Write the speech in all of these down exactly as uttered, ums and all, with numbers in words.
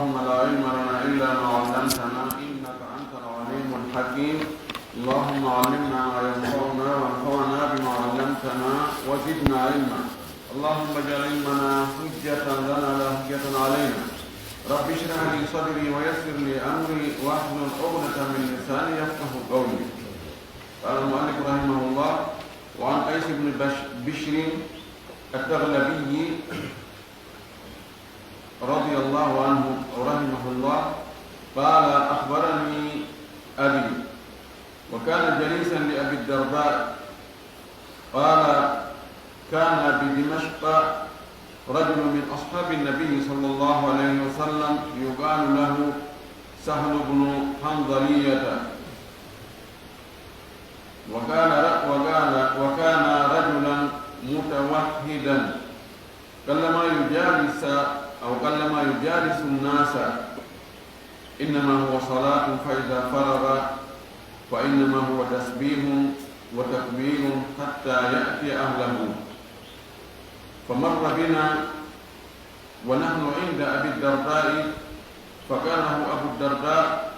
اللهم لا علم لنا إلا ما علمتنا إنك أنت العليم الحكيم. اللهم علمنا ما ينفعنا وانفعنا بما علمتنا وزدنا علما. اللهم اجعل علمنا حجة لنا لا حجة علينا. رب اشرح لي صدري ويسر لي أمري واحلل عقدة من لساني يفقه قولي. قال المؤلف رحمه الله: وعن قيس بن بش-، بشر التغلبي رضي الله عنه أو رحمه الله قال: أخبرني أبي، وكان جليسا لأبي الدرداء، قال: كان بدمشق رجل من أصحاب النبي صلى الله عليه وسلم يقال له سهل بن حنظلية، وكان ر-، وكان، وكان رجلا متوحدا، قلما يجالس، أو قلما يجالس الناس، إنما هو صلاة، فإذا فرغ فإنما هو تسبيح وتكبير حتى يأتي أهله. فمر بنا ونحن عند أبي الدرداء، فقال له أبو الدرداء: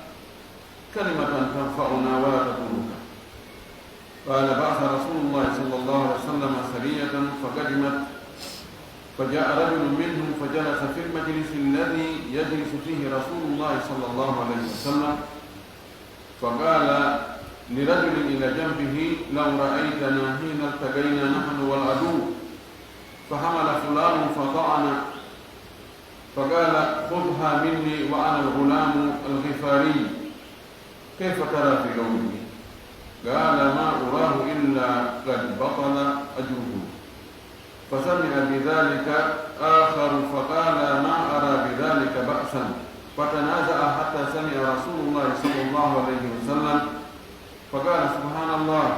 كلمة تنفعنا ولا تضرك. قال: بعث رسول الله صلى الله عليه وسلم سرية فقدمت، فجاء رجل منهم فجلس في المجلس الذي يجلس فيه رسول الله صلى الله عليه وسلم، فقال لرجل إلى جنبه: لو رأيتنا حين التقينا نحن والعدو فحمل فلان فطعن، فقال: خذها مني وأنا الغلام الغفاري، كيف ترى في لونه؟ قال: ما أراه إلا قد بطل أجره. فسمع بذلك آخر فقال: ما أرى بذلك بأسا. فتنازعا حتى سمع رسول الله صلى الله عليه وسلم فقال: سبحان الله،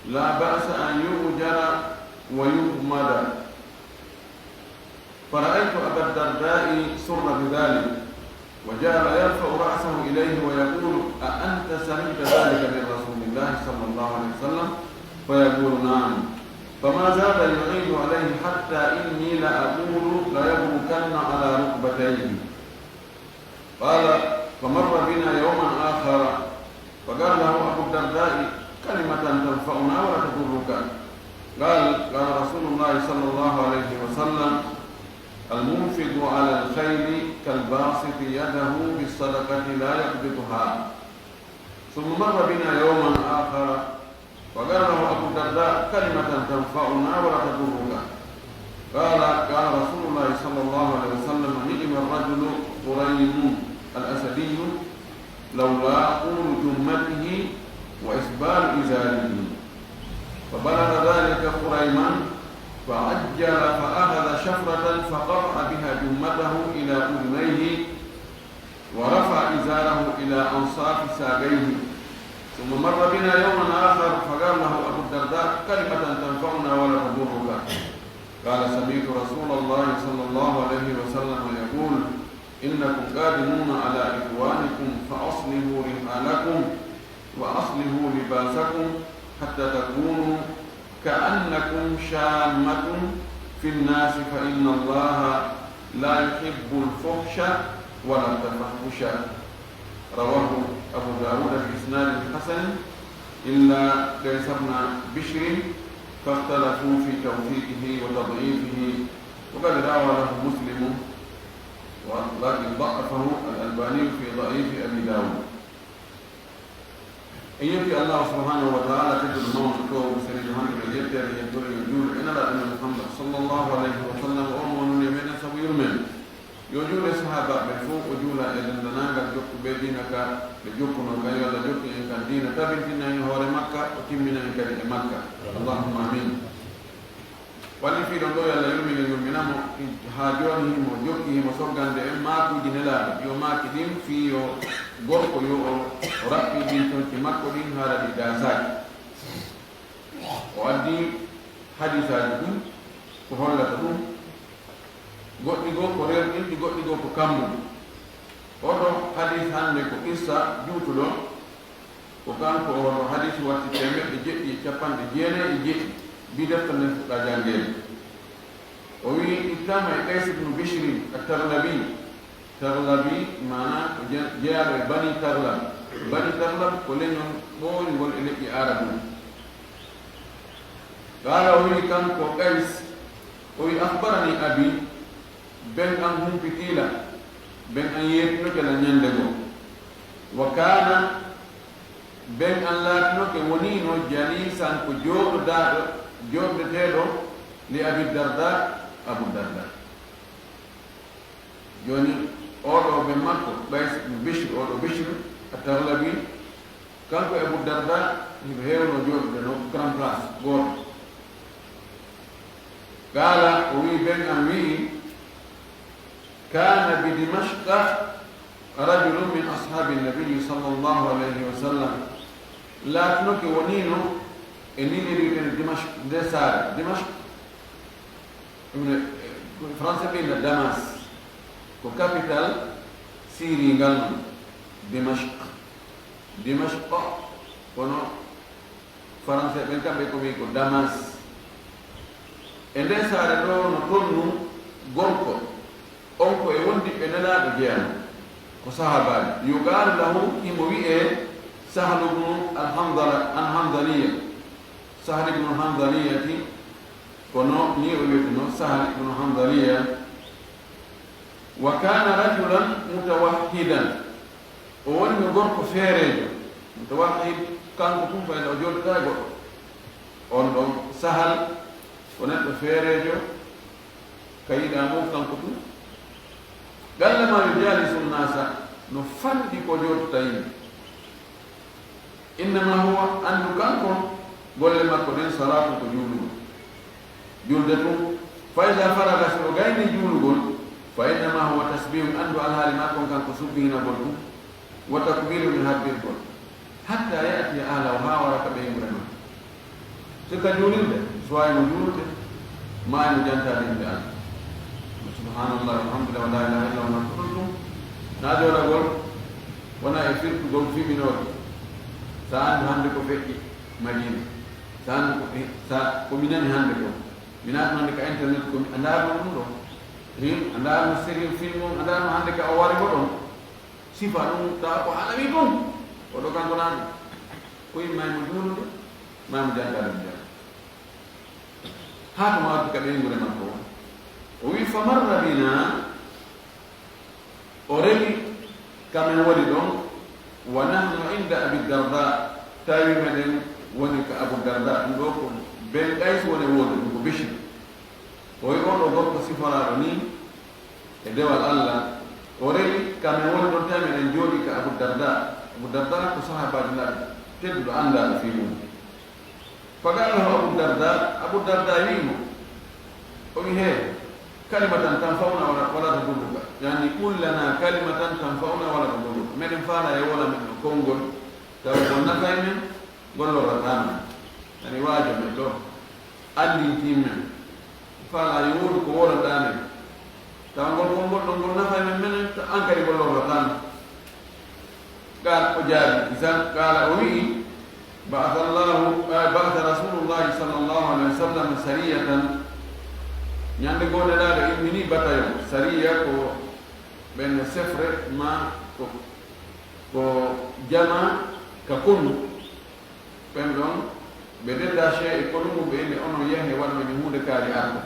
لا بأس أن يؤجر ويغمد. فرأيت أبا الدرداء سر بذلك، وجعل يرفع رأسه إليه ويقول: أأنت سمعت ذلك من رسول الله صلى الله عليه وسلم؟ فيقول: نعم. فما زال يعيد عليه حتى إني لأقول: ليبركن على ركبتيه. قال: فمر بنا يوما آخر فقال له أبو الدرداء: كلمة تنفعنا ولا تضرك. قال: قال رسول الله صلى الله عليه وسلم: المنفق على الخيل كالباسط يده بالصدقة لا يقبضها. ثم مر بنا يوما آخر فقال له أبو الدرداء: كلمة تنفعنا ولا تضرك. قال: قال رسول الله صلى الله عليه وسلم: نعم الرجل قريم الأسدي، لولا طول جمته وإسبال إزاره. فبلغ ذلك قريما فعجل فأخذ شفرة فقطع بها جمته إلى أذنيه ورفع إزاره إلى أنصاف ساقيه. ثم مر بنا يوما آخر فقال له أبو الدرداء: كلمة تنفعنا ولا تضرك. قال: سمعت رسول الله صلى الله عليه وسلم يقول: إنكم قادمون على إخوانكم فأصلحوا رحالكم وأصلحوا لباسكم حتى تكونوا كأنكم شامة في الناس، فإن الله لا يحب الفحش ولا التفحش. رواه أبو داود بإسناد حسن إلا قيس بن بشر، فاختلفوا في توثيقه وتضعيفه، وقد روى له مسلم، ولكن ضعفه الألباني في ضعيف أبي داود. En yetti Allahu subhanahu wa ta'ala, tedduɗo mawɗo, toowɗo, seniiɗo, handuɗo yetteede, yettore yo juulu e Nelaaɗo men Muhammad sallallahu alayhi wa sallam, o mo wonani e meɗen sabu yurmeende. Yo juulu e sahaabaaɓe ɓen fof, o juula e denndaangal jokkuɓe diina ka ɓe jokkunoo kan, yo Allah jokku en kan diina, tabintina en hoore makka, o timmina en kadi e makka. Allahumma amin. Wallifiiɗo ɗo, yo Allah yurmin en, yurmina mo, haa jooni himo jokki, himo soggande en maakuuji Nelaaɗo, yo maaki ɗin fii yo gorko yo o, o raɓɓi ɗin conci makko ɗin, hara ɗi daasaaki. O addi hadiisaaji ɗin ko hollata ɗum, goɗɗi goo ko rewɗinɗi, goɗɗi goo ko kammuɗi. Oɗo hadiis hannde ko qissa juutuɗo. Ko kanko o hono hadiisi watti teemeɗɗe jeɗɗi e capanɗe jeenayi e jeɗɗi, bi deftere nden fuɗɗaa janngeede. O wi'i, ittama e Qays ibn Bishrin at-Taghlabi, Taglabi, maana ko je-, jeyaaɗo e Bani Taglab. Bani Taglab ko leñol ɓooyngol e leƴƴi Aarabu. Qaala, o wi'i kanko Qays, o wi'i, "Akhbarani abi, ben an humpitiila, ben an yeetinoke la ñande goo. Wa kaana, ben an laatinoke woniino jaliisan ko jooɗodaaɗo, jooɗodeteeɗo li Abi Darda, Abu Darda." Jooni, oɗo ben makko, Qays ibn Bishr, oɗo Bishr at-Taghlabi, kanko e Abu Darda, hiɓe heewno jooɗude no grand place gooto. Qaala, o wi'i, ben an wi'i, "Kaana bi Dimashqa rajulun min ashaabi nabiyyi sallallahu alayhi wa sallam." Laatinoke woniino e ndin iri wiyetee Dimashq, nde saare. Dimashq, ɗum ne, ko e français ɓe inna Damas. Ko capital Syrie ngal non, Dimashq. Dimashq, kono Français ɓen kamɓe ko wi'i ko Damas. E nde saare ɗo no tonnu gorko, on ko e wondiɓɓe Nelaaɗo jeyano, ko sahaabaajo. Yuqaalu lahu, himo wi'ee Sahlu bnu al-Hanzala, al-Hanzaliya. Sahlu bnu al-Hanzaliyati, kono ni o wi'eteno Sahlu bnu Hanzaliya. Wa kaana rajulan mutawahhidan. O woni no gorko feereejo. Mutawahhid, kanko tun fayda o jooɗataa e goɗɗo. On ɗon Sahal ko neɗɗo feereejo, ka yiɗaa mum kanko tun. Qallama yujaalisu nnaasa, no fanɗi ko jooɗata yimɓe. Innama huwa, anndu kanko, golle makko ɗen, salaatu, ko juulugol. Julde tun, fa iza faraga, si o gayni juulugol, fa innama huwa tasbihun, anndu alhaali makko on kanko subbihinagol tun, wa takbiru, e habbirgol, hatta ya'tiya ahlahu, haa wara ka ɓeynguure makko. Si ka juulirde, suway mo juulude, maayi mo jantaade innde Allah. Subhanallah, walhamdulillah, wa la ilaha illallah, ko ɗum ɗum. Na jooɗagol, wona e firtugol fiminoore. Sa anndu hannde ko feƴƴi Madina. Sa anndu ko, sa, ko mi nani hannde ko. Mi naatno hannde ka internet ko mi, a ndaarno ɗum ɗo. Hin, a ndaarno série film on, a ndaarno hannde ka o wari ko ɗon. Sifa ɗum, tawa ko haɗa wi ɗum. Oɗo kanko naani. Ko yimma e mo juulude, ma mo jantaade mo jannga. Haa ko maaki ka ɓeynguure makko on. O wi'i, "Fa marra bina," o rewi ka men woni ɗon, "wa nahnu inda Abi Darda," tawi meɗen woni ka Abu Darda, ɗum ɗo ko Ben Qays woni woodu, ɗum ko Bishir. O wi'i, "On ɗo gorko siforaaɗo ni e dewal Allah." O rewi ka men woni ɗon, tawi meɗen jooɗi ka Abu Darda. Abu Darda ko sahaabaajo laaɓi tedduɗo, anndaaɗo fii mum. Faqaala lahu Abu Darda, Abu Darda wi'i mo, o wi'i, "He, kalimatan tanfa'una wala, wala tadurruka." Yani, "Qul lana kalimatan tanfa'una wala tadurruka." Meɗen faala e wola men no konngol, tawa ko nafay men, ngol lorrataa men. Yani, waajo men ɗo, anndintin men. Faala e woodu ko wolanɗaa men. Tawa ngol konngol ɗon ngol nafay men menen, ta an kadi ngol lorrataa men. Qaala, o jaabi, isan, qaala, o wi'i, "Ba'atha Allahu, eh, ba'atha Rasulullahi sallallahu alaihi wasallam sariyatan." Ñande goo Nelaaɗo immini batayon. Sariya ko ɓen sefre ma ko, ko jama ka konu. Ɓen ɗon ɓe détaché e konu mum, ɓe inni, "Onon yahe, waɗa men huunde kaari arta."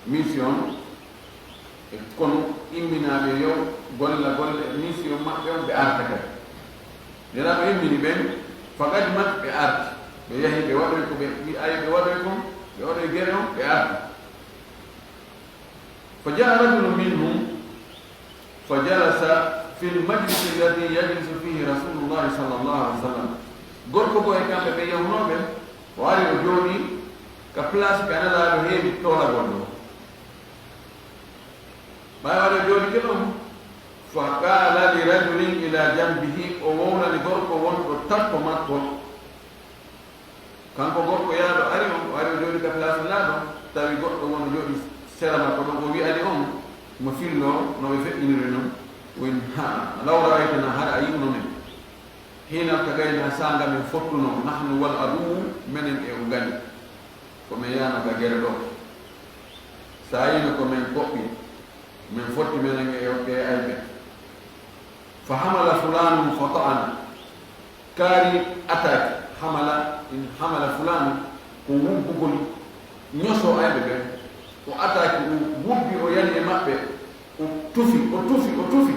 Mission e konu imminaaɓe yo golla golle mission maɓɓe on, ɓe arta kadi. Nelaaɗo immini ɓen, faqadimat, ɓe arti. Ɓe yahi, ɓe waɗoy ko ɓe wi'ay ɓe waɗoy kon, ɓe waɗoy gere on, ɓe arti. Fa jaa rajulun minhum, fa jalasa fil majlisi alladi yajlisu fihi Rasulullahi sallallahu alaihi wasallam. Gorko goo e kamɓe ɓe yahnooɓe, o ari o jooɗii ka place ka Nelaaɗo heewi toolagol ɗon. Ɓay o ari o jooɗike ɗon, fa qaala li rajulin ila janbihi, o wowlani gorko wonɗo takko makko. Kanko gorko yaaɗo ari on, o ari o jooɗi ka place Nelaaɗo, tawi goɗɗo won jooɗi sera makko ɗon, o wi'ani on, mo fillo no ɓe feƴƴiniri non, o wi'i, "Ha, law ra'aytana, hara a yi'uno men. Hiina iltaqayna, saanga men fottuno, nahnu wal aduwwu, menen e o gaño. Ko men yaano ka gere ɗo. Sa yi'ino ko men koɓɓi." Min fotti menen e, e ayɓe. Fa hamala fulanun fa ta'ana. Kaari ataaki. Hamala, in hamala fulanun, ko wubbugol, ñoso ayɓe ɓen. O ataaki, o wubbi, o yani e maɓɓe. O tufi, o tufi, o tufi.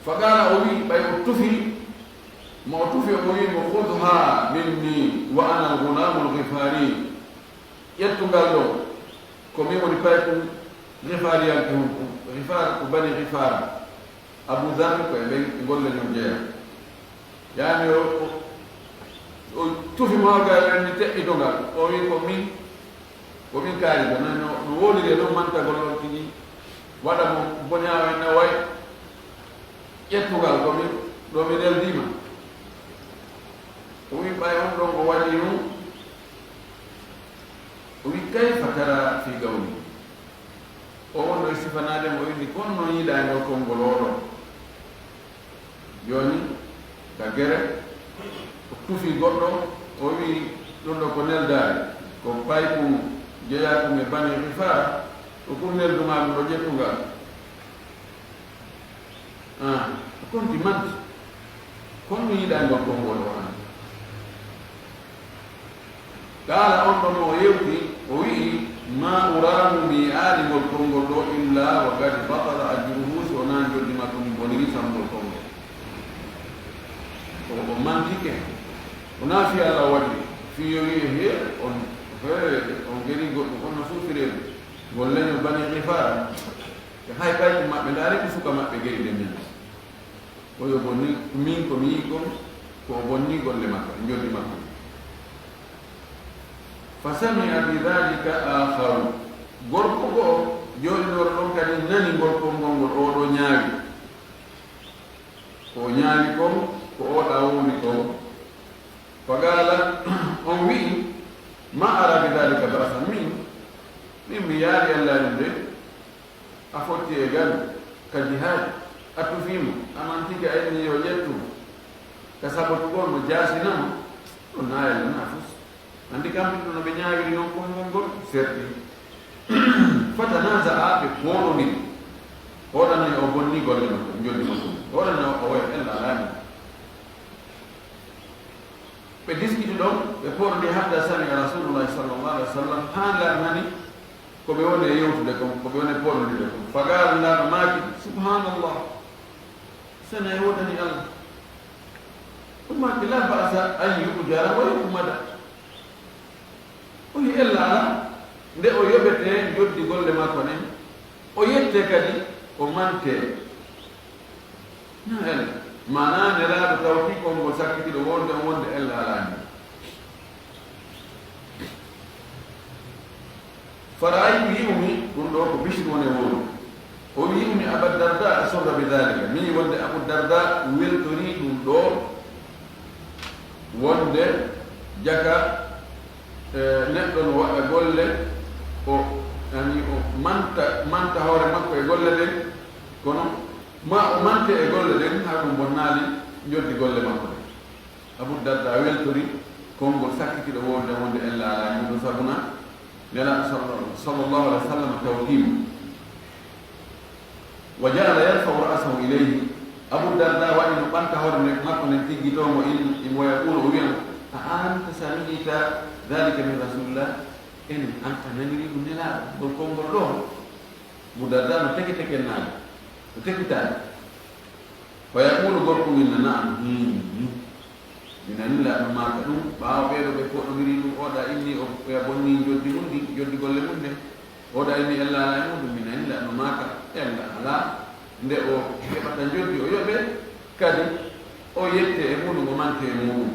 Fa qala, o wi, ɓay o tufi, mo o tufi, o wi mo, "Khudhha minni wa ana al-ghulamu al-ghifari." Ƴettu ngal ɗo, ko min woni paykun Ghifaariyanke hun, Ghifaar ko Bani Ghifaara. Abu Dharr ko e ɓen golle ñon jeya. Yaani o, o, o tufi mo hawga e ɓen, mi teɓɓito ngal. O wi ko min, ko min kaari ɗo. No, no, no wowliri e ɗon mantagol ɗon tigi. Waɗa mo boni awa en na way. Ƴettu ngal ko min, ɗo mi neldiima. O wi ɓay on ɗon o waɗi nun. O wi, "Kayfa tara fi qawli?" O wonno e sifanaade mo, o inni, "Kono non yiɗaa ngol konngol oo ɗoo?" Jooni, ka gere, o tufi goɗɗo, o wi, "Ɗum ɗoo ko neldaari, ko paykun jeyaakum e Bani Ghifaara, ko kun neldumaa ɗum ɗo ƴettungal." Ah, konti manti. Kono yiɗangol konngol o an. Qaala, on ɗon o yewti, o wi'i, "Ma uraahu, mi yi'aali ngol konngol ɗo, illa wa qad batala ajruhu, si wonaa njoddi makko ndin boniri sabu ngol konngol." O, o mantike. Wonaa fii Alla waɗi, fii yo wi'e, "He, on, he, on geri goɗɗum, on no suufireede." Ngol leñol Bani Ghifaara. Ɓe hay ɓayɗi maɓɓe, ndaari ko suka maɓɓe geyde men. Ko yo bonni, min ko mi yi'i kon, ko o bonni golle makko, e njoddi makko. Fa sami'a bi dhalika akharu. Gorko go'o jooɗinooɗo ɗon kadi nani ngol konngol ngol, oo ɗoo ñaawi. Ko o ñaawi kon, ko oo ɗaa wowli kon. Fa qaala, on wi'i, "Ma ara bi dhalika ba'san." Min, min mi yi'aali Alla ɗum de. A fotti e gal ka jihaadi, a tufii mo, a mantike a inni yo ƴettu mo. Ka sabotugol mo jaasina mo, ɗum naa Yalla naa fus. Anndi kamɓe ɗum no ɓe ñaawiri non konngol ngol, serti. Fatanaza'a, ɓe pooɗondiri. Oɗa nani o bonni golle makko, njolli makko. Oɗa nani o oya Alla laami. Ɓe diskiti ɗon, ɓe pooɗondiri hatta sami'a Rasulullahi sallallahu alaihi wasallam, haa Nulaaɗo nani ko ɓe woni e yewtude kon, ko ɓe woni e pooɗondirde kon. Fa qaala, Nulaaɗo maaki, "Subhanallah, senaa e woodani Alla." Ɗum maaki, "La ba'sa an yu'jara wa yuhmada." O wi'i, "Ella alaa, nde o yoɓetee njoddi golle makko ɗen, o yettee kadi, o mantee." Na ella. Maanaa Nelaaɗo tawti konngol sakkitiiɗo wonde on wonde ella alaa ni. Fara'aytu, yi'umi, ɗum ɗoo ko Bishru woni e wowlude. O wi'i, yi'umi Aba Darda surra bi dhalika. Mi yi'i wonde Abu Darda weltori ɗum ɗoo, wonde jaka, eh, neɗɗo no waɗa golle, o, yani, o manta, manta hoore makko e golle ɗen, kono ma o mante e golle ɗen, haa ɗum bonnaali njoddi golle makko ɗen. Abu Darda weltori konngol sakkitiiɗo wowlude wonde ella alaa e mum, ɗum sabuna Nelaaɗo sall-, sallallahu alaihi wasallam tawti mo. Wa ja'ala yarfa'u ra'sahu ilayhi. Abu Darda waɗi no ɓanta hoore nden makko nden, tiggitoo mo, in, in, wa yaqulu, o wi'a mo, "A anta sami'ta dhalika min Rasulillah?" Enen, an a naniri ɗum Nelaaɗo, ngol konngol ɗoo? Abu Darda no teke tekennaaɗo, no tekitaade. Fa yaqulu, gorko winna, "Na'am, hii, hii. Mi nanii Nelaaɗo maaka ɗum, ɓaawo ɓee ɗoo ɓe pooɗondiri ɗum, oɗa inni o, oya bonni njoddi mum ndin, njoddi golle mum ɗen. Oɗa inni ella alaa e muɗum, mi nanii Nelaaɗo maaka, ella alaa. Nde o heɓata njoddi, o yoɓee, kadi o yettee e muɗum, o mantee e muɗum."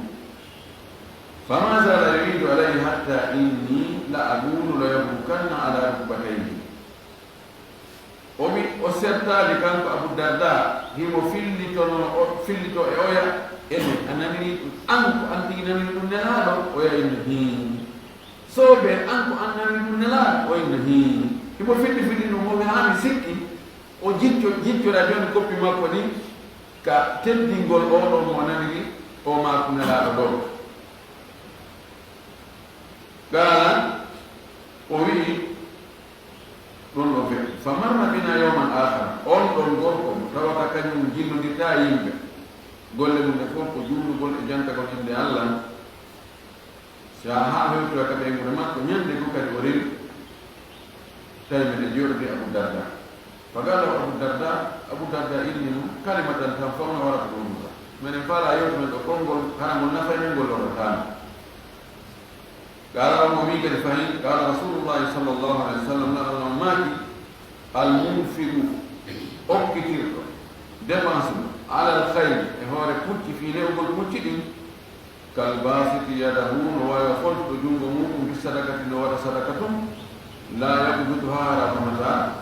Fama zala yu'idu alayhi hatta inni la aqulu la yabrukanna ala rukbatayhi. O wi, o sertaali kanko Abu Darda, himo fillitono, o fillito e oya, ene, a naniri ɗum, an ko an tigi naniri ɗum Nelaaɗo? Oya inni, hii. Soobe, an ko an naniri ɗum Nelaaɗo? O inni, hii. Himo filli filli ɗum, mo wi haa mi sikki, o jicco, jiccoɗa jooni koppi makko ɗin, ka teddingol oo ɗoo mo naniri, o maaku Nelaaɗo ɗoo. Qaala, o wi'i, Ɗum ɗo feƴƴi. Fa marra bina yawman akhar. On ɗon gorko mo tawata kañum jillondirtaa yimɓe. Golle mum ɗe fof ko juulugol e jantagol innde Allah. Si a haa hewtoya ka ɓeynguure makko, ñande goo kadi o rewi. Tawi miɗen jooɗodi Abu Darda. Fa qala Abu Darda, Abu Darda inni mo, kalimatan tanfa'una wala tadurruka. Minen faalaa yewtude ɗo konngol, hara ngol nafay min, ngol lorrataa min. Qala, on o wi'i kadi fahin, qala Rasulullahi sallallahu alaihi wasallam, Nulaaɗo Allah maaki, al munfiqu, okkitirɗo, dépense mo, alal khayli, e hoore pucci, fii ne'ugol pucci ɗin, kal basiti yadahu, no waawi wa fontuɗo junngo muuɗum, bis sadaqati, no waɗa sadaka tun, la yaqbiduha, hara o tamataa,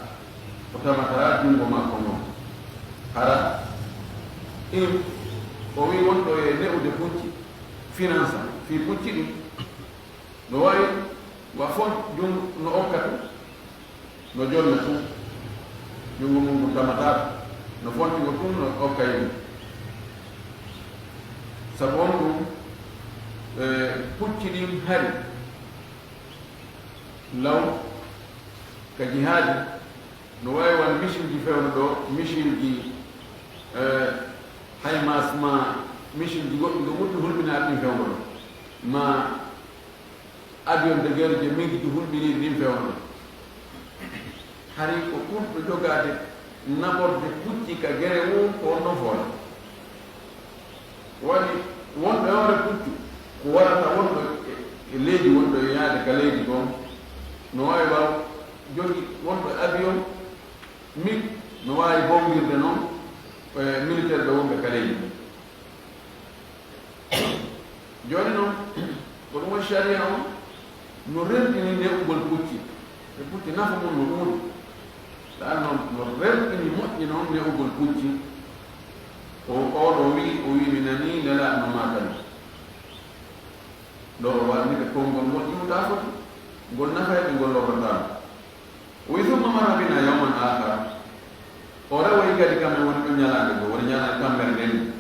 o tamataa junngo makko ngon. Hara in, o wi'i wonɗo e ne'ude pucci, finance, fii pucci ɗin, no waawi wa font junngo no okka tun, no jonna tun, junngo mum ngun tamataako, no fonti ko tun no okka yimɓe. Sabu on ɗum, e, pucci ɗin hari law ka jihaadi, no waawi won missile ji fewndo ɗo, missile ji, e, HIMARS ma missile ji goɗɗi ko ɓurɗi hulɓinaade ɗin fewndo ɗo, ma avion de guerre je min ji hulɓiniiɗi ɗin fewndo. Hari ko ɓurɗo jogaade naɓorde pucci ka gere woo ko on ɗon foole. Waɗi wonɗo e hoore puccu ko warata wonɗo e, e leydi, wonɗo e yaade ka leydi kon, no waawi wa jogi wonɗo e avion, min no waawi bonngirde noon e militaire ɓe wonɓe ka leydi kon. Jooni noon, ko ɗum woni sharia on no rerɗini ne'ugol pucci. E pucci nafa mum no ɗuuɗi. Ɗaan noon no rerɗini moƴƴi noon ne'ugol pucci. O, oɗo wi'i, o wi'i mi nanii Nelaaɗo no maakani. Ɗo o waɗani ɓe konngol ngol iwtaa foti, ngol nafay ɓe, ngol lorrataa mo. O wi'i, "Summa marra bina yawman akhara." O rewoyi kadi kamɓe woni ɗon ñalaande goo, woni ñalaande tammere nden.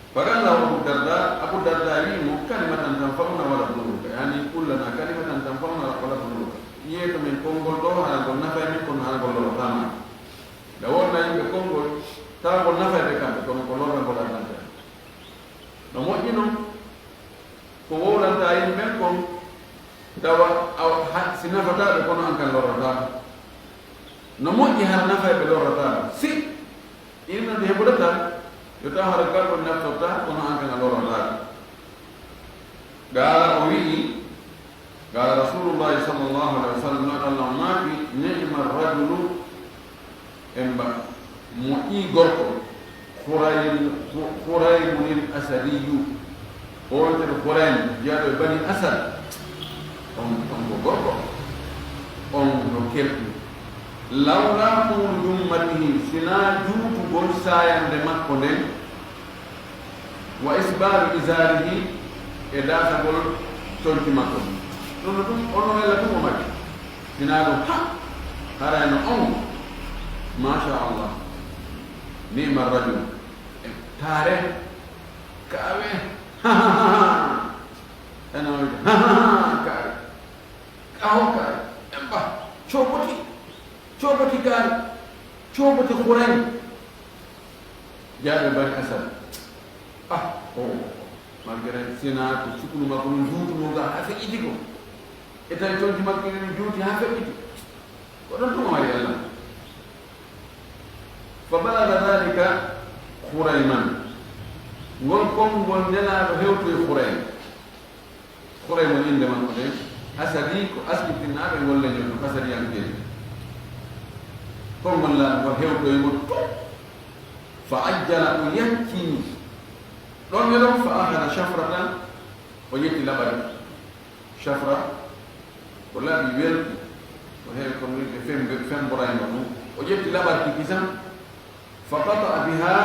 Fa qala Abu Darda, Abu Darda wi'i mo, "Kalimatan tanfa'una wala tadurruka." Yani, "Qul lana kalimatan tanfa'una wala tadurruka." Wi'ee to men konngol ɗo, hara ngol nafay men, kono hara ngol lorrataa ma. Nde wonna yimɓe konngol, tawa ngol nafay ɓe kamɓe, kono ko lorra ngol addanta. No moƴƴi non, ko wowlanta yimɓe ɓen kon, tawa aw, ha, si nafataa ɓe, kono an kan lorrataa. No moƴƴi hara nafay ɓe, lorrataa ɓe. Si inno ndi heɓudataa, yo taw hara gal on naftortaa, kono an kan a lorrataa ɓe. Gaala o wi'i, Qala Rasulullahi sallallahu alaihi wasallam, Nulaaɗo Allah maaki, "Ni'ma rajulu," en mba, moƴƴi gorko, Khuraym, Khu-, Khuraymun al-Asadiyu. O wonte ko Khuraym, jeyaaɗo e Bani Asad. On, on ko gorko. On no kelɗi. Lawla tuulu jummatihi, sinaa juutugol saayannde makko nden, wa isbaalu izaarihi, e daasagol conci makko. Ɗum no ɗum, on no wela ɗum o mari. Sinaa ɗum, ha, haray no on. Masha Allah. Ni'ma rajul. Taare. Kaawe. Ha, ha, ha, ha. Ena wiide, ha, ha, ha, kaawe. Kaawo kaawe. Emba. Cooboti. Cooboti kaawe. Cooboti Khuraym. Jeyaaɗo e Bani Asad. Ah, o, malgré sinaa ko cukulu makko ɗum juutunoo ga haa feƴƴiti ko. E tawi conci makko ɗin juuti haa feƴƴiti. Ko ɗon tuma mari Allah. Fa balaga dhalika Khurayman. Ngol konngol Nelaaɗo hewtoyi Khuraym. Khuraym woni innde makko nden. Asadi ko askitinnaaɓe ngol leñol ɗum, Asadiyankeeɓe. Konngol Nelaaɗo ngol hewtoyi mo tun. Fa ajjala, o yaccini. Ɗon e ɗon, fa akhadha shafratan, o ƴetti laɓari. Shafra ko laɓi welɗi, ko heewi kono yimɓe fembe-, femborayno ɗum. O ƴetti laɓarki kisan, fa qata'a biha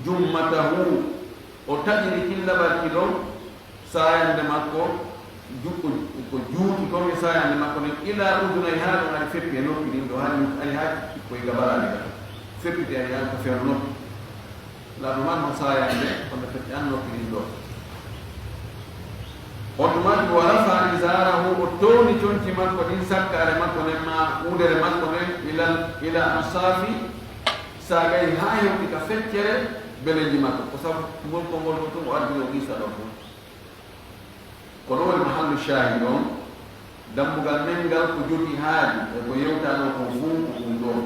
jummatahu, o taƴiri kin laɓarki ɗon, saayannde makko, ju-, ko, ko juuti kon e saayannde makko nden, ila udunayhi, haa ɗum ari feppi e noppi ɗin ɗo, haa ɗum ari haa koye gabaraaɗe ga. Feppiti ari haa ka feewa noppi. Laaɗo man no saayannde, kono feppi an noppi ɗin ɗo. On tuma ɗum wa rafa'a Sarahu, o towni conci makko ɗin, sakkaare makko nden, ma wudere makko nden, ilal, ila ansafi, sagay haa hewti ka feccere beleji makko. Ko sabu ngol konngol ko tun o addi o qissa ɗon fow. Ko ɗon woni mahallu shahid on, dambugal men ngal ko jogii haaju e ko yewtanoo kon fow ko ɗun ɗoo.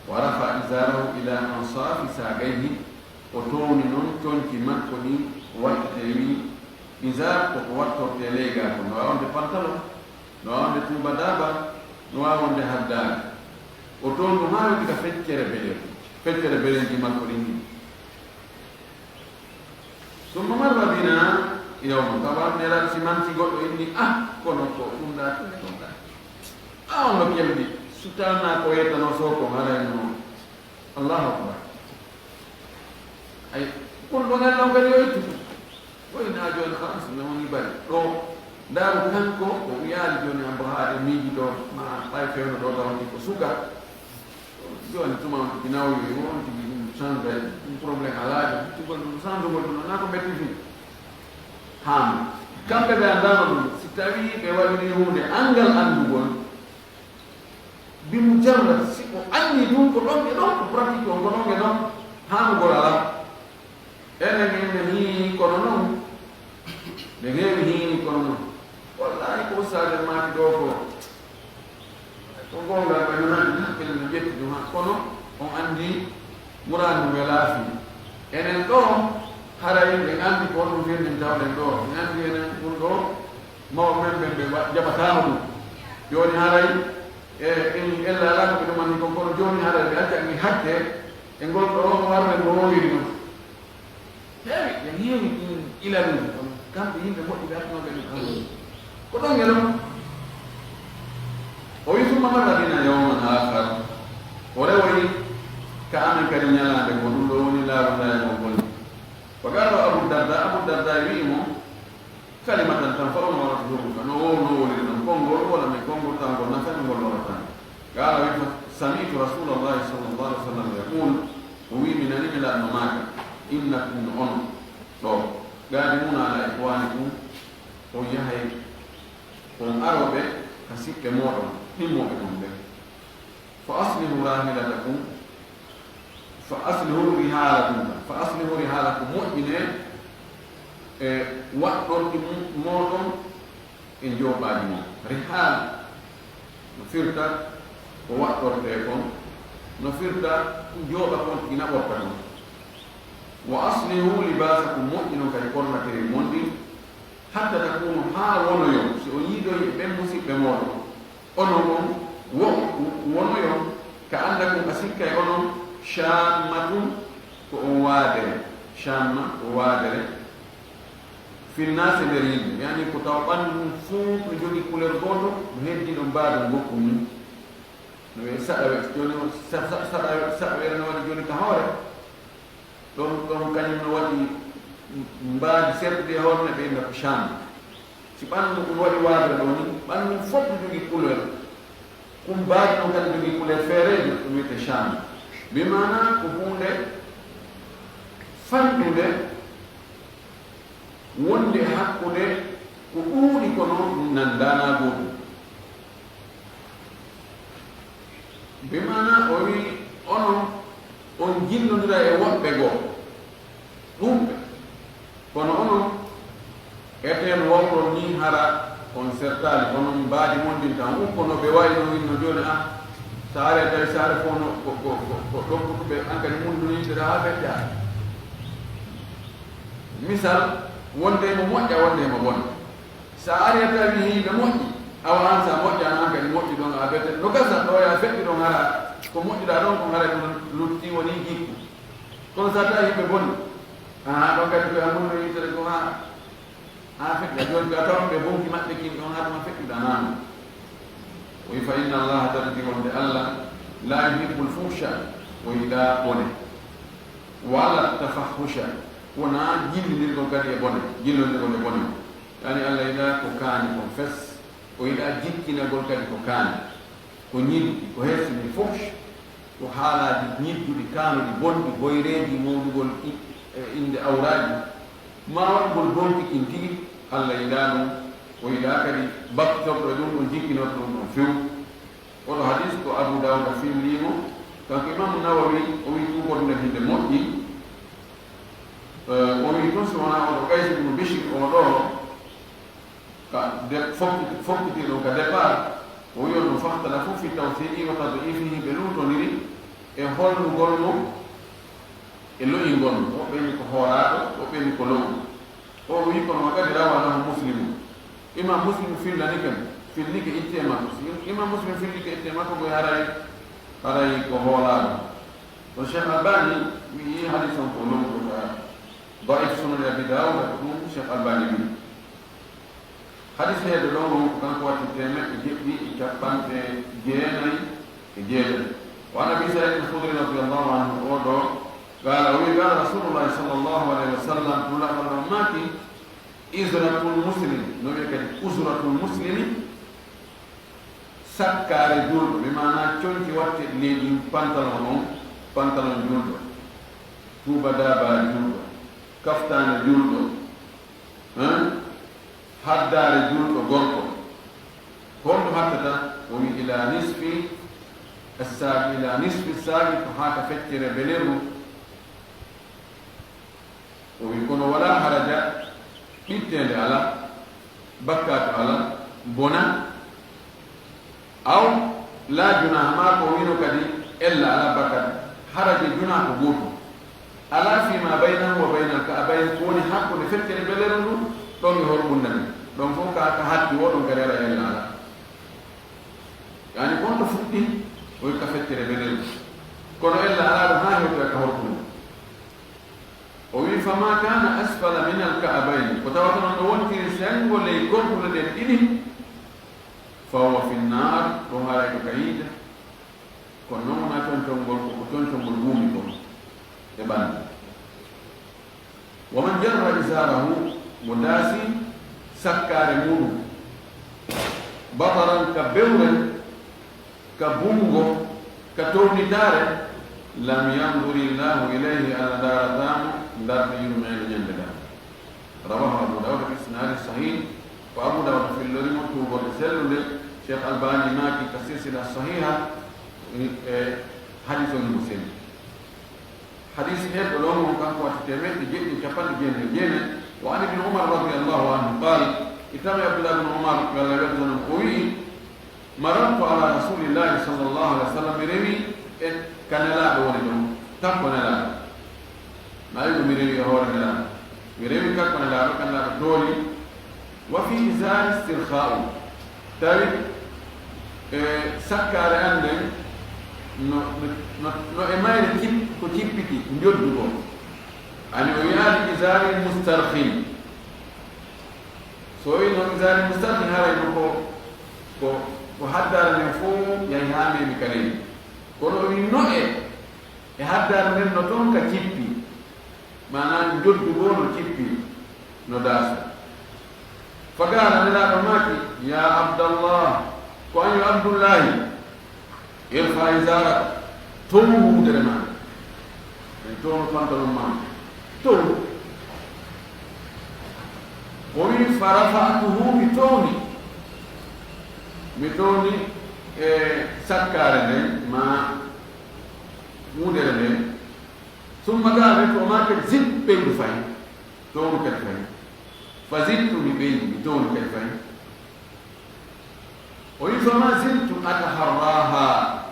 Wa rafa izarahu ila ansafi sagayhi, o towni non conci makko ɗin, o wattitee, wi, izar ko ko wattortee ley gaa kon, no waawi wonde pantalon, no waawi wonde tuuba daaba, no waawi wonde haddaare. O towni ɗun haa hewti ka feccere beleji, feccere beleji makko ɗin ɗin. Summa marra bina yawman, tawa Nelaaɗo si manti goɗɗo inni, ah, kono ko ɗun ɗaa, ɗun ɗaa. Ah, on no keldi, so tawaa ko yettanoo soo ko haray no. Allahu akbar. Ay, kono ɗon Allah on kadi o ittu. Ko ina jooni halas, mi woni bari. Ɗo, ndaaru kanko, o wiyaali jooni ambo haade miiji ɗo, ma ɓay fewndo ɗo tawa ko suka. Jooni tuma on tigi nawyoyi, on tigi ɗum change, ɗum problème alaajo, ittugol ɗum, changugol ɗum, na ko ɓetti fii. Haa kamɓe ɓe anndaano ɗum, si tawii ɓe waɗiri huunde anngal anndugol, bi mujarrad, si o anni ɗum ko ɗon e ɗon, ko pratique on ko ɗon e ɗon, haanugol alaa. Enen, enen hiini kono non. Ɓe heewi hiini kono non. Wallahi, ko ustaade maaki ɗo ko, ko goonga, ɓe nanaani hakkille no ƴetti ɗum han. Kono on anndi muraadu welaa fii. Enen ɗo, haray ɓe anndi ko honɗum firnin tawɗen ɗo. Ɓe anndi enen ɗum ɗo, mawɓe men ɓen ɓe wa-, jaɓataano ɗum. Jooni haray, e, en ella alaa ko ɓe ɗumani kon, kono jooni haray ɓe acca en hakke e ngol ɗo warre no woowiri non. Heewi, ɓe heewi ɗin ilaluuji, kono kamɓe yimɓe moƴƴuɓe artunooɓe ɗum Allah. Ko ɗon e ɗon. O wi, summa marra bina yawman akhar. O rewoyi ka amen kadi ñalaande ko ɗum ɗo woni laawol ndayagol ngol. Wa qala Abu Darda, Abu Darda wi'i mo, kalimatan tanfa'una wala tadurruka. No wo-, no woniri ɗon konngol, wala mi konngol tawngol nafani ngol lorata. Qala, wi, fa sami'tu Rasulallahi sallallahu alaihi wasallam yaqul, o wi, mi nani mi lanno maaka, innakum, no onon ɗo, qadimuna ala ikhwanikum, on yahay, on arooɓe ka siɓɓe mooɗon, ɗimmooɓe on ɓen. Fa aslihu rahilatakum, fa aslihu rihalakum, fa aslihu rihalakum, moƴƴinee e waɗɗorɗi mu-, mooɗon e njooɓaaji mon. Rihal no firta ko waɗɗortee kon, no firta ko njooɓa kon, ina ɓorta kon. Wa aslihu libasakum, moƴƴinon kadi ɓornateeri mon ndin, hatta takunu, haa wonoyon, si on yiidoyi e ɓen musiɓɓe mooɗon, onon on wo-, wonoyon, ka annakum, a sikkay onon, shammatun, ko on waadere, shamma ko waadere, finnaasi, nder yimɓe, yani ko tawa ɓanndu mum fuu no jogii couleur gooto, no heddii ɗon mbaadu ngokku mum, no wi'ee saɗawel, jooni o sa-, sa-, saɗawel, saɗawel no waɗi jooni ka hoore. Ɗon, ɗon kañum no waɗi mbaadi sertude e hoore, ɓe inna ko Sham. Si ɓanndu ɗum waɗi waadere ɗo ni, ɓanndu ɗum fof no jogii couleur. Ɗum mbaadi ɗon kadi jogii couleur feereejo, ɗum wiyetee Sham. Bi maanaa ko huunde fanɗunde, wonde hakkunde ko ɗuuɗi kono ɗum nanndaanaa gootum. Bi maanaa o wi'i, onon on jillondira e woɓɓe goo, ɗuuɗɓe. Kono onon, eten wawɗon nii hara on sertaali, onon mbaadi mon ndin tan. Ukko no ɓe wayi no winno jooni, ah, saare tawi saare fof no ko, ko, ko, ko ɗokkutuɓe, an kadi mun no yimɓe haa feƴƴa. Misal, wonde mo moƴƴa, wonde mo bona. Sa ari a tawi hii ɓe moƴƴi, awa an sa moƴƴaano, an kadi moƴƴu ɗon, a bete. No gasa ɗo ya feƴƴu ɗon hara, ko moƴƴuɗa ɗon ko hara ɗum lutti woni jikku. Kono sa tawi ɓe boni, a ɗon kadi ko a mun no yitere ko ha, ha feƴƴa. Joni ka tawon ɓe bonki maɓɓe kin ɗon ha ɗum a feƴƴuɗa nano. O wi fa inna Allah, tawi wonde Allah, la yuhibbul fuhsha, o yiɗa bone. Wala tafahusha, wona jillindirgol kadi e bone, jillindirgol e bone. Yani Allah yiɗa ko kaani kon fes, o yiɗa jikkinagol kadi ko kaani. Ko ñiddi, ko hersini fuhsh, ko haalaaji ñidduɗi, kaanuɗi, bonɗi, hoyreeji, mawɗugol i-, e innde awraaji, ma waɗugol bonɗi kin tigi, Allah yiɗaa ɗum. O yiɗaa kadi bakkitorɗo e ɗum ɗon, jikkinorɗo ɗum ɗon few. Oɗo hadis ko Abu Dawuda fillii mo. Kanko Imaamu Nawawi, o wi'i tuugorde nden hinde moƴƴi. Eh, o wi'i tun si wonaa oɗo Qays ibn Bishr o ɗo, ka de-, fokki-, fokkiti ɗum ka départ, o wi'i on ɗum fahtalafu fi tawsiqihi wa tad'ifihi, ɓe luutoniri e hollugol mo e lo'ingol mo. Woɓɓe ni ko hoolaaɗo, woɓɓe ni ko lo'u. O wi'i kono wa qad rawa lahu Muslimu. Imam Muslim fillani ken, fillike itte makko. Si Imam Muslim fillike itte makko, koy haray, haray ko hoolaaɗo. Kono Cheikh Albani wi'i hadis on ko lomɗo ka Da'if Sunan Abi Dawud, ko ɗum Cheikh Albani wi'i. Hadis heedo ɗon on ko kanko watti teemeɗɗe jeɗɗi e capanɗe jeenayi e jeetati. Wa an Abi Sa'id al-Khudri radiyallahu anhu, o ɗo, qala, o wi'i, qala Rasulullah sallallahu alayhi wa sallam, Nulaaɗo Allah maaki, izratul muslim, no wi'e kadi uzratul muslimi, sakkaare juulɗo, bi maana conci watte leydi, pantalon on, pantalon juulɗo, tuuba daaba juulɗo, kaftaane juulɗo, hein? Haddaare juulɗo gorko. Honɗum hattata? O wi'i, ila nisfi as-saaq, ila nisfi as-saaq, ko haa ka feccere belerru. O wi'i, kono wala haraja, ɓitteende alaa, bakkaatu alaa, bona. Aw la junaha, maa ko wi'no kadi ella alaa, bakkaatu. Haraja, junaa ko gootum. Alaa fii ma baynahu wa baynal ka'bayn, ko woni hakkunde feccere belerru ndun, ɗon e horɓunda ndin. Ɗon fof ka, ka hatti wo ɗon kadi alaa ella alaa. Yaani, kon to fuɗɗi, o wi'i ka feccere belerru. Kono ella alaa ɗon haa hewtoya ka horɓunda. O wi'i, fama kana asfala min al ka'bayn, ko tawata non ɗo wontiri sengo ley gorɗule ɗen ɗiɗi, fa huwa fi nnar, ɗo haray ko ka yiite. Kono non wonaa concol ngol, ko, ko concol ngol wuumi kon e ɓandu. Wa man jarra izarahu, mo daasi sakkaare muɗum, bataran, ka bewre, ka bungo, ka townitaare, lam yanzuri Llahu ilayhi, Alla ndaarataa mo ndarde yurmeende ñande gaa. Rawahu Abu Dawud bi isnadin sahih. Ko Abu Dawud fillori mo tuugorde sellunde. Cheikh Albani maaki ka silsila sahiha, e, hadis on mo selli. Hadis heɓɗo ɗon on kanko watti teemeɗɗe jeɗɗi capanɗe jeenayi e jeenayi. Wa an Ibn Umar radiyallahu anhu qal, ittama e Abdullah ibn Umar, yo Alla weltano mo, o wi'i, marartu ala Rasulillahi sallallahu alaihi wasallam, mi rewi e ka Nelaaɗo woni ɗon, takko Nelaaɗo. Na wi'i ko mi rewi e hoore Nelaaɗo. Mi rewi takko Nelaaɗo, ka Nelaaɗo tooli. Wa fi izari istirkha'u. Tawi, e, sakkaare an nden no, no, no, no e mayre cip-, ko cippiti, njoddu goo. Ani o wi'aali izari mustarkhin. So o wi'i no izari mustarkhin, haray no ko, ko, ko haddaare nden fof yahi haa meemi ka leydi. Kono o wi'i no e, e haddaare nden no toon ka cippi. Maanaa njoddu goo no cippi, no daasa. Faqaala, Nelaaɗo maaki, ya Abdallah, ko an yo Abdullahi, irfa izaraka, towu wudere maa. En townu pantalon maa. Towu. O wi'i, farafa'tuhu, mi towni. Mi towni e sakkaare nden, maa wudere nden. Summa qala, ko o maaki, zid, ɓeydu fay. Townu kadi fay. Fa zidtu, mi ɓeydi, mi townu kadi fay. O wi'i, fama ziltu ataharraha.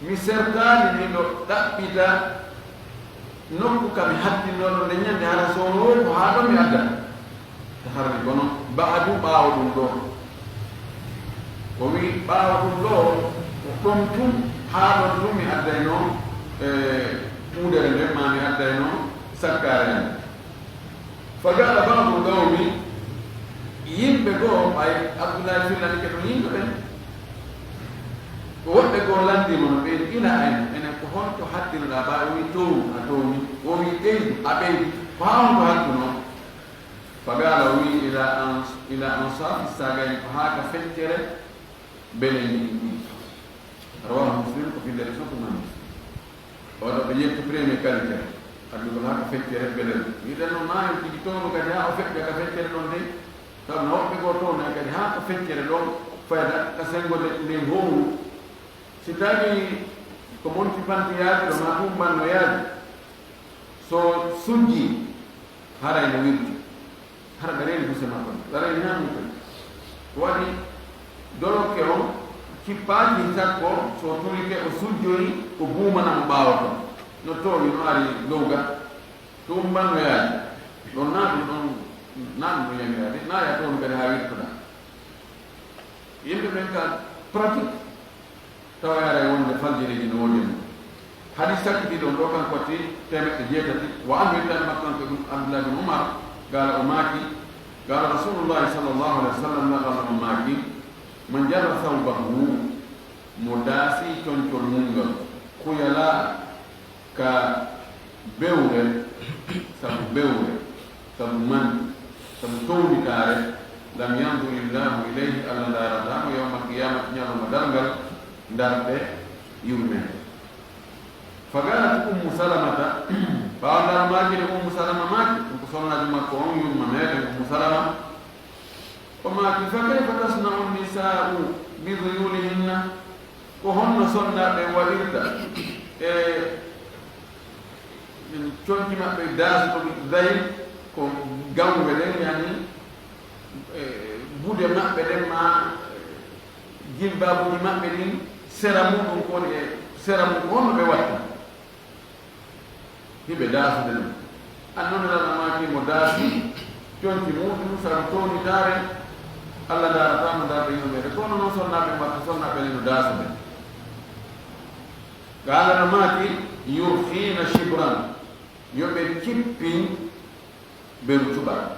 Mi sertaani miɗo ɗaɓɓita nokku ka mi hattinnoɗo nden ñande, hara so wonaa ko haa ɗon mi addata. Harmi kono ba'du, ɓaawo ɗum ɗoo. O wi'i, ɓaawo ɗum ɗoo, ko ɗon tun, haa ɗon tun mi addayno, e, wudere nden, maa mi addayno sakkaare nden. Fa qala ba'du qawmi, yimɓe goo, ɓay Abdullahi fillani ke ɗon yimɓe ɓen. Ko woɓɓe goo lanndii mo no ɓeydi, ila ayna, enen ko honto hattinoɗaa ɓay? O wi'i, townu, a towni. O wi'i, ɓeydu, a ɓeydi. Ko haa honto hattunoo? Fa qala, o wi'i, ila an-, ila ansafi saqayni, ko haa ka feccere beleendi ɗin ɗiɗi. Rawahu Muslim, ko fillere fof ko Imam Muslim. Oɗo ɓe ƴetti premier qualité, addugol haa ka feccere beleendi. Yiɗen noon maayo tigi townu kadi haa o feƴƴa ka feccere ɗon dey. Sabu no woɓɓe goo toon nay kadi haa ko feccere ɗoon fayda ka senngo nden howru. Si tawii ko monti pantiyaaji ɗo maa ɗum mbannoyaaji, so sujjii, haray no wirti. Hara ɓe reeni buse makko ɗe, ɓe reeni ñaamude. Ko waɗi dolokke on cippaaki sakko so tulike o sujjoyi, o buumana mo ɓaawo ton. No toowi, no ari dow ga. Ɗum mbannoyaaji. Ɗon naa ɗum ɗon, naa ɗum ɗum yamiraa de, naa ya toon kadi haa wirtoɗaa. Yimɓe ɓen ka pratique, tawa yaray wonde faljireeji no woodi e mum. Hadis sakkitiiɗo on ɗo, kan ko ti teemeɗɗe jeetati, wa anhu, ittaani makko kanko Ibn Abdullah bin Umar, qaala o maaki, qaala Rasulullahi sallallahu alaihi wasallam, na Allah o maaki, man jarra thawbahu, mo daasi concol mum ngol, khuyala, ka bewre, sabu bewre, sabu manti, sabu townitaare, lam yanzurillahu ilayhi, Allah ndaarataa mo yawmal qiyamati, ñalawma darngal, ndarɗe yurmeende. Faqalat Ummu Salamata, ɓaawo ndaar maaki de Ummu Salama maaki, ɗum ko sonnaajo makko on yurma meeɗen Ummu Salama, o maaki, fa kayfa tasna'u nisa'u bi dhuyulihinna? Ko honno sonnaaɓe waɗirta e conci maɓɓe daasuɗo, dayil, ko gawɓe ɗen, yani, e gude maɓɓe ɗen, ma, e, jilbaabuuji maɓɓe ɗin, sera muɗum, ko woni e sera mum, ko honno ɓe watta? Hiɓe daasude ɗum. Annabi Nulaaɗo maaki mo daasi conci muɗum sabu townitaare, Allah ndaarataa mo ndarɗe yurmeende. Kono noon sonnaaɓe makko, sonnaaɓe ɓen no daasude. Qaala no maaki, yurkhina shibran, yo ɓe cippin beru cuɓal.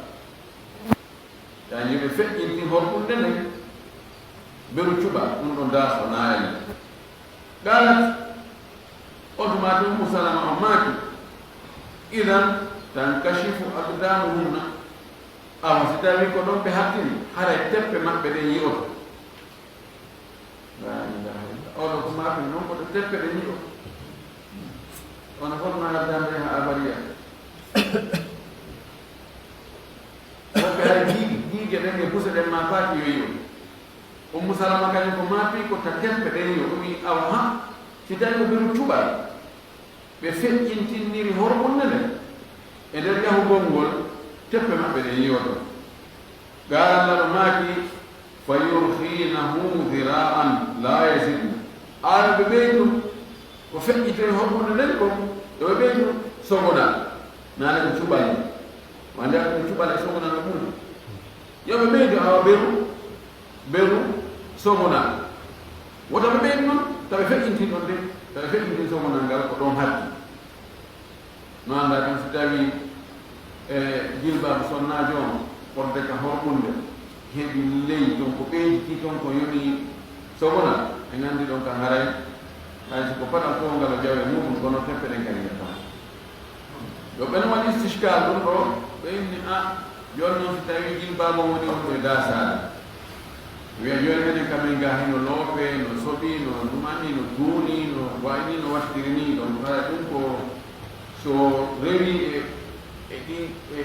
Yani yo ɓe feƴƴintin horɓunde nden, beru cuɓal, ɗum ɗon daaso naayani. Qalat, on tuma tun Ummu Salama o maaki, idan tankashifu aqdamuhunna, awa si tawi ko ɗon ɓe hattini, haray teppe maɓɓe ɗen yi'oto. La ilaha illa. Oɗo ko maaki non ko teppe ɗen yi'oto. Ono fotma haddande ha abadiya. Woɓɓe hay giige, giige ɗen e buse ɗen ma faaki yo yi'o. Ummu Salama kañum ko maapi ko ta teppe ɗen yo. O wi, awa ha, si tawi ko beru cuɓal, ɓe feƴƴintindiri horɓunde nden e nder yahugol ngol, teppe maɓɓe ɗen yi'oto. Gaara Allah no maaki, fa yurkhinahu dhira'an la yazidna. Aano ɓe ɓeydu ko feƴƴitoy horɓunde nden kon, yo ɓe ɓeydu sogonal. Naane ko cuɓal ni. Wande ko cuɓal e sogonal no ɓuri. Yo ɓe ɓeydu awa beru, beru sogonal. Wota ɓe ɓeydu non, tawa feƴƴintin ɗon de, tawa feƴƴintin sogonal ngal ko ɗon haddi. No anndaa ɗum si tawii, e, jilbaabu sonnaajo on, fodde ka horɓunde, heɓi ley ton ko ɓeyditi ton ko yoni sogona, en anndi ɗon kan haray, hay so ko paɗal fof ngal o jawe muɗum, kono teppe ɗen kadi njettaa. Yo ɓen waɗi istishkal ɗum ɗo, ɓe inni, a, jooni noon si tawii jilbaabu on woni on ɗo e daasaade. Wiya jooni minen kam min ngaa hino loope, no soɓi, no lumani, no duuni, no wayi ni, no wattiri ni, donc hara ɗum ko so rewi e, e ɗi, e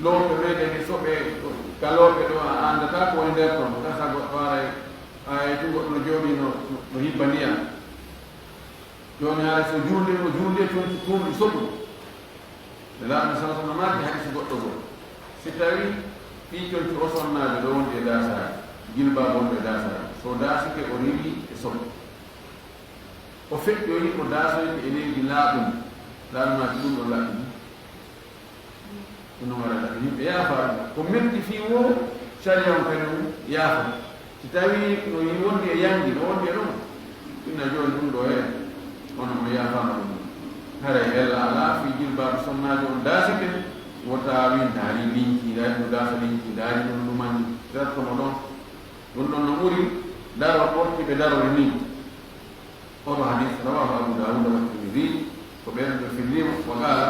loope meɗen e soɓe, ka loope ɗo a anndataa ko woni nder ton, gasa goɗɗo ara e, a e tun goɗɗo no jooɗi no, no hibba ndiyam. Jooni hara so juulde, o juulde tun, tun soɓu. Nelaaɗo sallallahu alaihi wasallam maaki hadisi goɗɗo goo. Si tawii ɓii conci o sonnaajo ɗo wondi e daasaare, jilbaabu on ɗo e daasaare, so daasike o riiwi e soɓe. O feƴƴoyi, o daasoyte e leydi laaɓundi. Laaɗo maaki ɗum ɗo laɓɓini. Ɗum ɗo waɗa laɓɓini. Ɓe yaafa ɗum. Ko metti fii woo, sariya on kañum yaafa. Si tawii no yi-, wondi e yanji, no wondi e ɗum, inna jooni ɗum ɗo he, hono mo yaafaama ɗum. Haray ella alaa fii jilbaabu sonnaajo on daasike, wota wiin daari linki, daari no daasa linki, daari ɗum ɗumanni, darto mo ɗon. Ɗum ɗon no ɓuri daro ɓorti ɓe darore ni. Oɗo hadis rawahu Abu Dawud wa Tirmidhi, ko ɓen ɓe fillimo, wa qala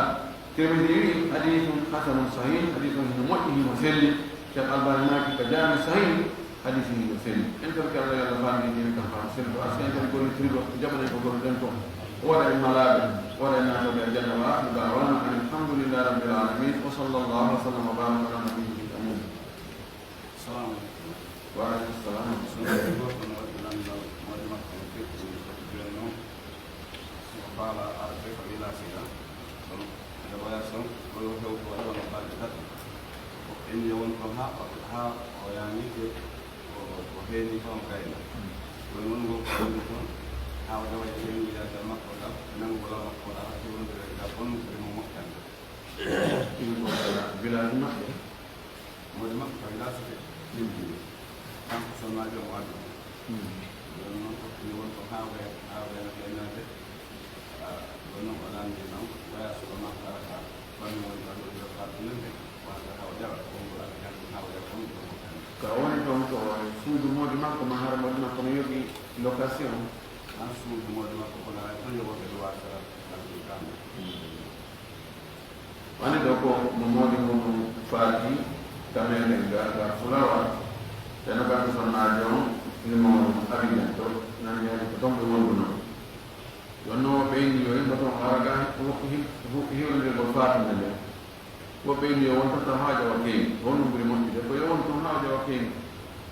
Tirmidhi wi, hadithun hasanun sahih, hadis on hino moƴƴi, hino selli. Cheikh Albani maaki ka Jami Sahih, hadis hino selli. En torki Allah, yo Allah faami dine kan faamu selli, parce que en kadi gollitiri ɗo, jaɓanen ko golluɗen ko. O waɗa en malaaɓe, o waɗa en naatooɓe aljanna, wa akhiru da'wana anil hamdulillahi rabbil alamin, wa sallallahu wa sallam wa baraka ala nabiyyil amin. Wa aleykum salam. Ɗum ko ɗum waɗi landal moƴƴo makko no feƴƴi jooni noon. Siko faala arde ko ila sila. Kono nde waya son ko yo hew ko waɗa wona balɗe tati. Ko inni won toon haa o, haa o yaami de ko, ko heeni toon kayna. Kono won ngo ko woni toon haa o dawa e heeni yaade makko ngal, nangu ko law makko wala haa wonde ngal on ko mo moƴƴande. Ɗum ko village maɓɓe. Moƴƴo makko ko ila sila. Ɗum kanko sonnaajo mo addu. Ɗum noon ko ɗum woni ko haawre, haawre no feeñaade. Ah, ɗum noon o lanndi noon, waya so ko makko arata, kono woni ɗo ɗo ɗo faatu nande, wonata haw jawa, ko wonko ala janngo haw jawa, ko wonko ɗo moƴƴani. Ka o woni toon ko suudu moodi makko, ma hara moodi makko no yoɓi location? An suudu moodi makko, kono ala tan yoɓoɓe ɗo waasara, ɗan ɗum kamɓe. Wani ɗo ko mo moodi mum faati ka meɗen ga, ga fulawa, teno kanko sonnaajo on, himo Abijan to, nan yaadi ko ton ɓe wonduno. Wonno ɓeydi yo yimɓe ton ara ga, hiwrondirgol faatunde nde. Wo ɓeydi yo won ton taw haaja wa keewi, ko honɗum ɓuri moƴƴude? Ko yo won ton haaja wa keewi.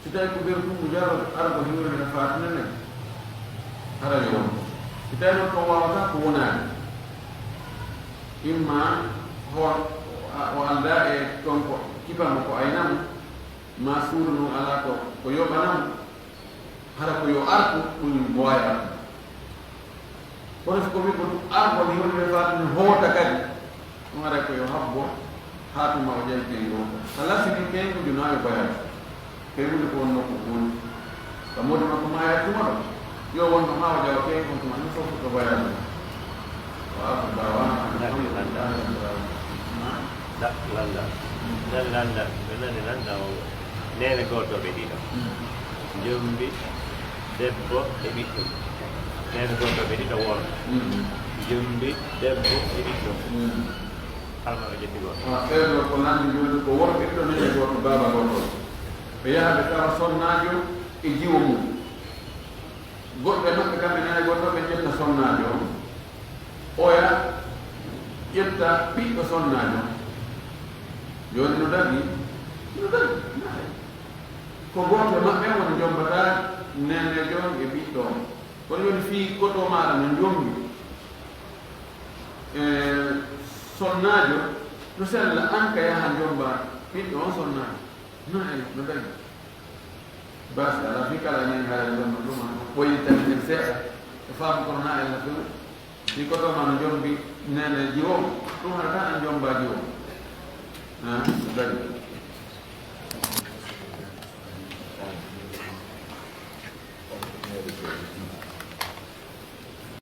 Si tawi ko ɓeru ɗum mo jaro, ara ko hiwrande faatinde nden, hara yo won. Si tawi noon ko waawata ko wonaani, imma ho-, a-, o aldaa e toon ko kipa mo ko aynamo, ma suudu noon alaa ko, ko yoɓanamo, hara ko yo artu, ɗum mo waawi artude. Kono si ko wi ko ɗum argo ni woni ɓe faati no hoota kadi, ɗum ara ko yo habbo haa tuma o ƴawi keyngol. Ka lasini keyngol jona yo bayal. Keyngol ko wonno ko woni. Ka modi makko ma ya tuma ɗo. Yo wonno maa o ƴawa keyngol tuma ni fof ko bayal. Wa ko bawana. Dak landa. Dak landa. Dak landa. Ɓe nani landa o. Neene gooto ɓe ɗiɗo. Jombi debbo e ɓiɗɗo. Neene gooto ɓe ɗiɗo worɓe. Jombi debbo e ɓiɗɗo. Alma o ƴetti gooto. Ah, ɓeeɗo ko nanndi jooni ko worɓe ɗiɗo, neene gooto, baaba gooto. Ɓe yaha ɓe tawa sonnaajo e jiwo mum. Goɗɗo e maɓɓe kamɓe neene gooto ɓe ƴetta sonnaajo on. Oya ƴetta ɓiɗɗo sonnaajo on. Jooni no dagi? No dagi. Ko gooto e maɓɓe on woni jombata neneejo on e ɓiɗɗo on. Kono jooni fii goto maaɗa no jombi, e, sonnaajo, no sella an ka yaha jomba ɓiɗɗo on sonnaajo. No, e, no dagi. Basi, ala fii kala enen haala ɗum, ɗum, ɗum, ɓoyi tan en seeɗa, e faamu kono na en few. Si ko ɗo ma no jombi nene jiwo, ɗum hara tan en jomba jiwo. Ha, no dagi.